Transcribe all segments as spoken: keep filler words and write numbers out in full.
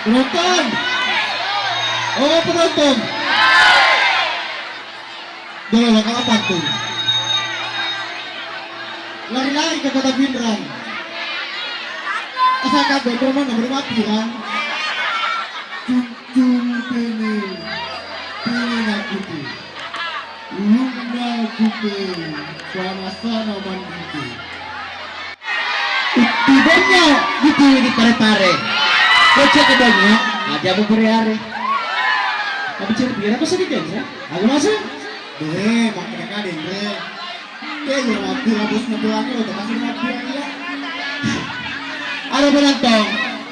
Penonton. Oh, penonton. Jolo, lo, kalau pantun. Lari-lari ke kota Pinrang. Asal kagak, Bromo, nomor mati, Rang. Cung, cung, tene. Tene, nak, gitu. Ulunna kupe, suarasana manriki. Utti bonyo, gitu di pare-pare. Kocok ke bonyo, aja mu pare-are. Tapi cerita apa sedikit ya? Aku masuk. Deh, makan kadang, Dre. Deh, ya, mati, habis nanti lagi, udah masuk mati lagi ya. Ada penonton,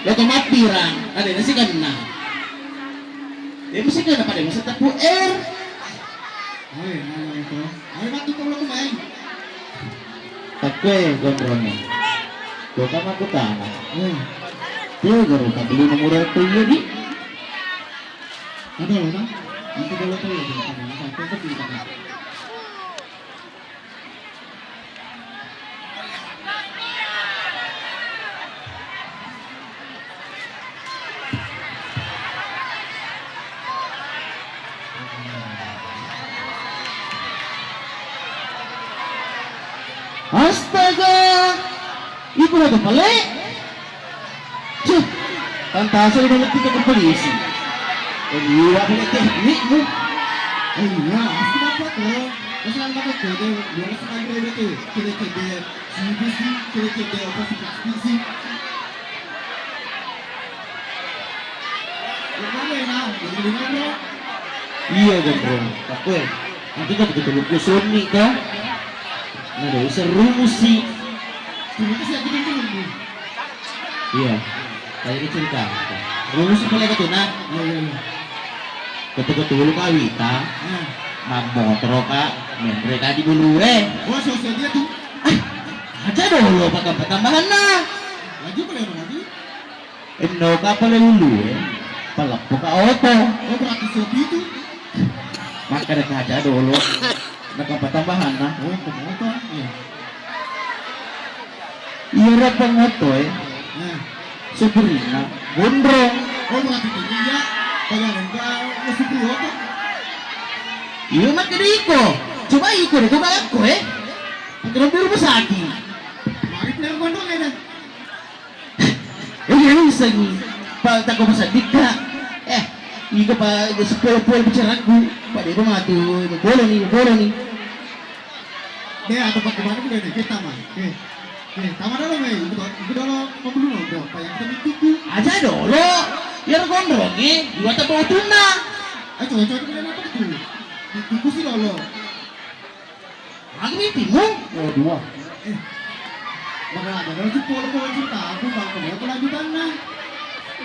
lo ke mati, Rang. Ada nasi kena. Dia mesti kena pada masa tapu air. Ayo, ayo, ayo. Ayo, bantu kalau tu main. Takwe gondrongnya. Kota Makutana. Hmm. Dia baru tak beli nomor itu iya di. Ada orang. Nanti kalau tu ya, dia akan sampai ke sini. Astaga, ibu lagi balik. Cih, tantasa udah ngerti ke polisi. Eh, iya, punya teknik lu. Eh, iya, harus kenapa tuh? Terus kan pakai kode, dua ratus kali berarti. Kode-kode, C B C, kode-kode apa sih, C B C? Lu mana ya, nah? Jadi lima, bro. Iya, Gondrong. Takwe. Nanti kan begitu lu kusoni, kan? Nah, dari seru musik. Seru musik, aku dengerin, bro. Iya. Tadi cerita. Rumus pale ka tuna. Iya, iya, iya. Ketu-ketu lu ka wita. Nah. Mammotoro ka, menre ka di bulu e. Oh, sosial dia tuh. Ah, aja dolo pakai tambahan nah. Lagi pale lagi. Enno ka pale ulu e. Paleppo ka oto. Oh, berarti sopi itu. Maka ada kaca dolo. Nakapa tambahan nah. Oh, kemoto. Iya. Iyaro pangoto e. Nah. Supirna gondrong. Oh, berarti iya. Pada nengka supir oto. Iya, maka de iko. Coba iko de, coba aku e. Pakai rumah sakit. Mari pindah gondrong ya dah. Eh, iya, bisa ni. Pak, tak kau pasal dika. Eh, iko pa sepuluh-puluh bicaraku. Pak, dia matu, bolo ni, bolo ni. Deh, atau pakai mana pun deh, kita mah. Eh, eh, tama dulu, Mei. Itu, itu dulu pembulu no, bro. Pak, yang kita mimpiku. Aja dulu. Biar gondrong, eh. Dua tak bawa tuna. Eh, coba-coba kita apa tuh? Mimpiku sih dulu. Lagi mimpimu? Oh, dua. Eh, maka ada kalau si polo polo cerita aku bang kamu kelanjutannya.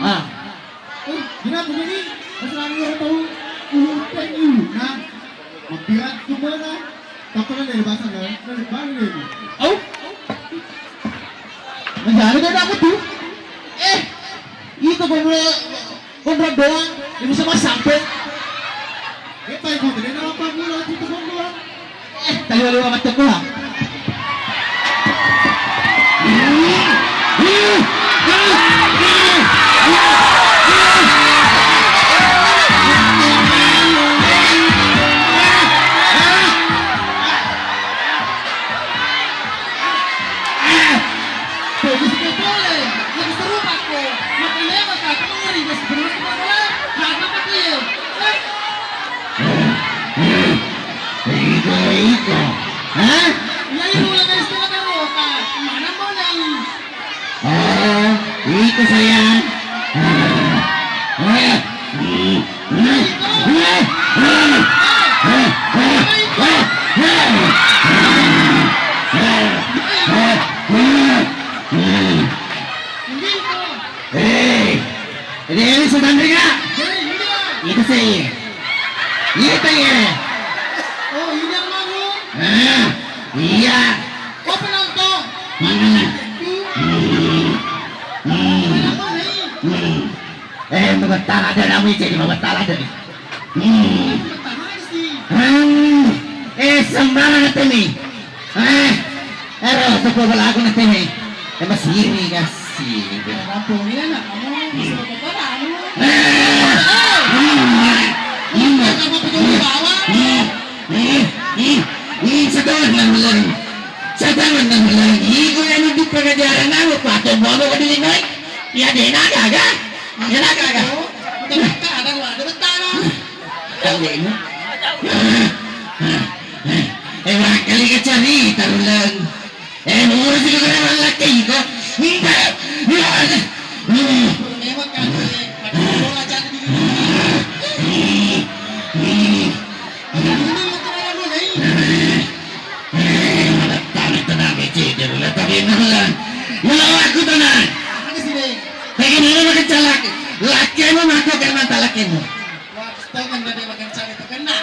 Ah. Eh, kenapa ini? Masalah ini orang tahu ulu peng ulu. Nah, mabirat ke mana? Tak pernah dari bahasa kan? Dari mana ini? Oh. Menjadi dari aku tuh. Eh, itu kalau Gondrong doang, dia bisa masang pe. Eh, Pak Ibu, dia nama apa pula itu gondrong? Eh, tadi wali wa matteku ha. Bagus ke pole, yang seru aku. Makanya apa kata ngeri, bos, terus ke pole. Nah, apa tuh ya? Eh? Iko, iko. Hah? Iya, itu ulah guys, kita taruh, Kak. Mana mau yang? Oh, iko sayang. Ah. Eh. Eh, ini, ini sedang dengar. Itu sih. Itu ya. Oh, ini yang mau? Ah, iya. Oh, penonton. Hmm. Hmm. Hmm. Hmm. Eh, mabettala ada namu, jadi mabettala ada nih. Hmm. Hmm. Eh, sembarang nanti nih. Eh, ero, toko belagu nanti nih. Eh, masih ini, guys. Sini, Bang. Rampung ini anak kamu, suruh ke barang. Eh, eh, eh, eh, eh, eh, eh, eh, setawa nang lagi. Setawa nang lagi. Iku yang di pengajaran aku, pakai bawa ke diri naik. Ya, dia nak gaga. Ya, nak gaga. Ada, ada betana. Kau ini. Eh, barangkali kecerita ulang. Eh, urus itu kena malah kayak gitu. Enggak. Enggak. Memang kan, eh, ada bola cantik di sini. Ada bola cantik di sini. Eh, mana tadi tenang, eh, cedera, tapi enak lah. Melawan aku tenang. Ada sini. Bagaimana makan calak? Lakimu mako kan mata lakimu. Wah, setengah dari makan cari terkenal.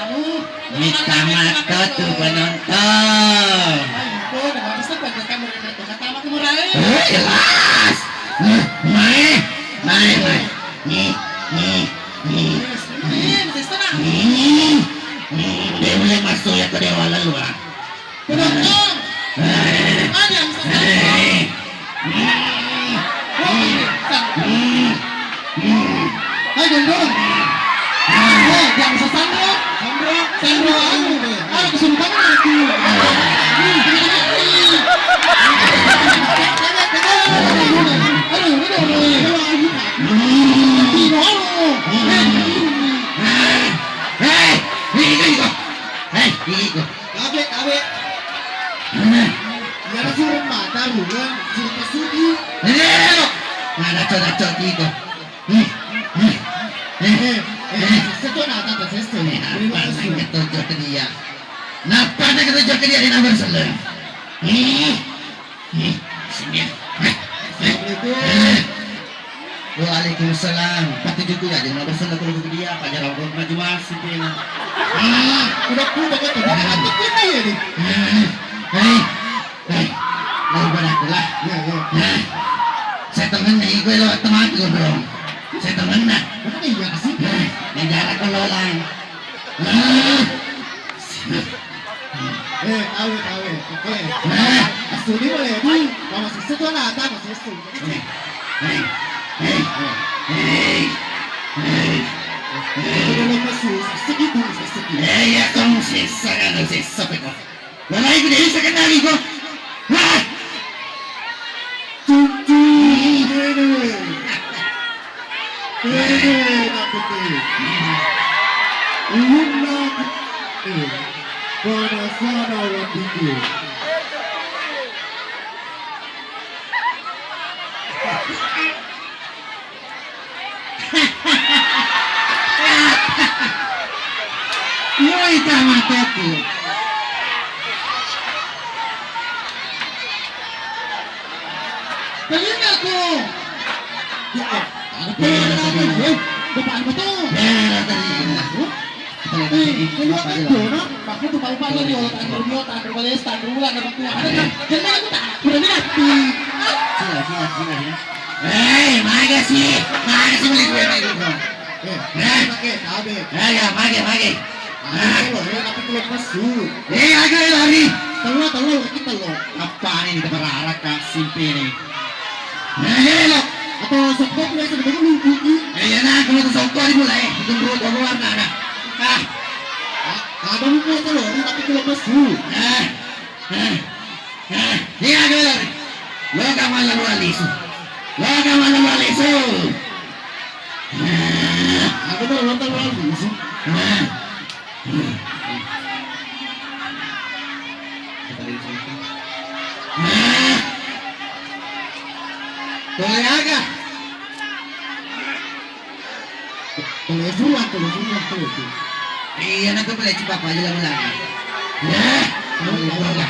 Mita mato tu penonton. Ayo, kau dah habis apa? Kau kamu dah kata apa kamu rai? Eh, jelas. Nah, mai, mai, mai. Ni, ni, ni. Ni, ni, ni. Ni, ni. Dia boleh masuk ya ke dewa lalu ah. Penonton, ada yang bisa sambung? Hai, Gondrong. Eh, yang bisa sambung? Sambung, sambung, anu, ada kesurupan lagi. Aduh, aduh, aduh. Hei, hei, hei, hei. Tabe, tabe. Nah. Iya, suruh mata, bukan, suruh pesugi. Nah, daco, daco, gitu. Eh, eh, eh, eh, eh, sesuatu nata, sesuatu. Eh, apa nang ketujuh ke dia? Napa nang ketujuh ke dia di nomor sebelas? Eh, eh, sini. Eh, eh. Assalamualaikum. Eh. Waalaikumsalam. Patujuku ya, jangan ada salah kalau dia, Pak Jarang, maju masih pina. Ah, udah kuda kata, udah kata, kita ya nih. Eh, eh, eh, mau berakulah. Ya, ya. Eh, saya temen nih, gue lewat temanku, bro. Saya temen nah. Apa iya sih? Eh, negara kelolaan. Eh, tawe, tawe. Eh, asuli boleh di. Mama susu tuh anak, mama susu. Eh, eh, eh, eh, eh. Udah lemes, susu gitu, susu gitu. Eh, iya, kamu sisa kan, sisa peko. Lalai ku desa kenali ko. Hah? Cucu, ini. Ini, nak putih. Ulunna, eh, pada sana watiku. Yoi, tamatoku. Telingaku. Ya, eh, ada pernah lagi, eh, depan betul. Ya, tadi. Eh, keluar kan, no? Aku tuh paling paling di otak, Andrew, Andrew Balesta, Andrew Wulan, Andrew Tua. Ada kan? Jangan aku tak, udah lihat. Sila, sila, sila, ya. Eh, maga sih, maga sih beli gue nih, bro. Eh, eh, pakai, tabe. Eh, ya, maga, maga. Aku lo, eh, tapi belum masuk. Eh, agak lari. Telur, telur, kita lo. Apa nih, kita berharap kak simpi nih. Nah, iya lo. Apa sokko biasa dulu, Ki? Eh, iya, nah, kalau sokko dimulai. Tunggu, tunggu, warna, nah. Ah. Ada buku itu loh, tapi belum masuk. Ah. Iya, Ger. Lo kamu lalu alisu. Lo kamu lalu alisu. Aku baru nonton lalu alisu. Boleh agak. Boleh suruh, boleh suruh, boleh suruh. Iya, nanti boleh coba apa aja lama-lama. Ya, boleh, boleh.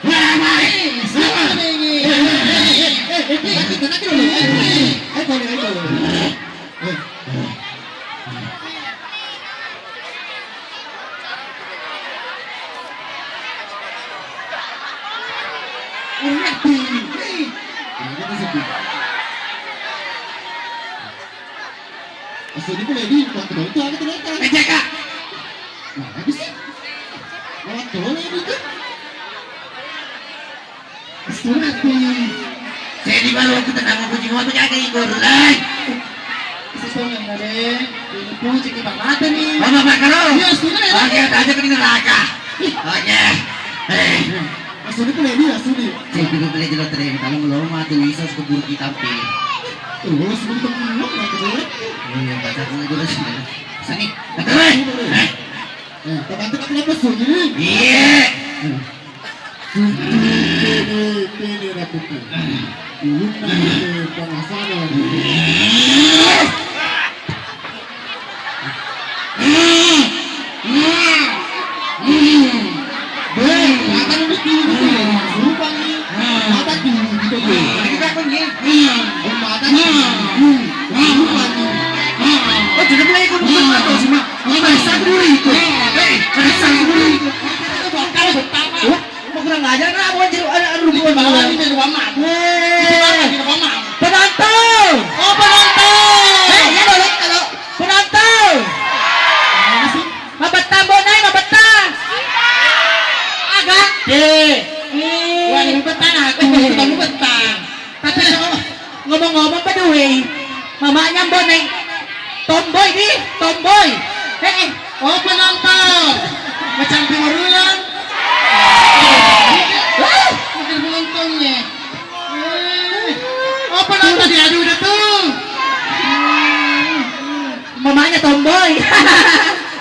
Wah, mai. Ayo, ayo, ayo. Asli ini boleh di, bukan terlalu tuh, aku ternyata. Pecah, Kak. Nah, habis sih. Lewat tuh, ini tuh. Sunati. Jadi baru aku tenang, aku jiwa aku jadi guru lain. Sesuai dengan deh. Ini pun cek Pak Mata nih. Bapak Pak Karo. Iya, sudah ya. Oke, aja ke neraka. Oke. Eh. Asli itu lagi, asli. Saya juga beli di lotre, kalau belum mati bisa sekubur kita pi. Oh, sebelum belum lah, kedua. Iya, baca dulu, dulu sini. Sini. Betul, eh? Eh, teman-teman kenapa sunyi? Iya. Sunyi, pede, pede, rambutnya. Dulu kan itu pemasaran. Be, mata lu mesti gitu. Lupa nih. Mata dulu gitu. Ini kan punya. Oh, mata dulu. Lupa nih. Oh, jadi mulai ikut bukan atau sih, Mak? Ini bahasa dulu itu. Eh, bahasa dulu itu. Kalau betapa. Mau kurang ajar, nah, mau jadi anak rubuhan. Itu malah ini dari Mama. Eh. Itu malah dari Mama. Penonton. Oh, penonton. Eh, iya, boleh kalau penonton. Apa sih? Mabettang Mbok Nai, mabettang. Aga? Eh. Wah, ini betang aku, kita lu betang. Tapi ngomong-ngomong, Pak Dwi, mamanya Mbok Nai tomboy di, tomboy. Eh, eh. Oh, penonton. Macam pengurulan. Wah, mungkin penontonnya. Eh. Oh, penonton diadu udah tuh. Mamanya tomboy.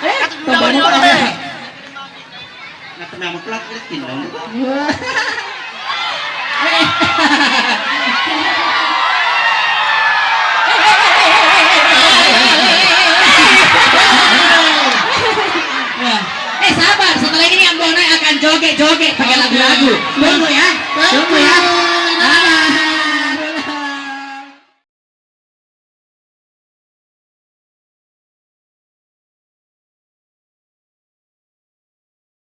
Eh, tomboy apa? Nah, kenapa kelak kelak tindong? Ya. Eh, sabar, setelah ini Ambo Nai akan joget-joget pakai lagu-lagu. Tunggu ya. Tunggu ya.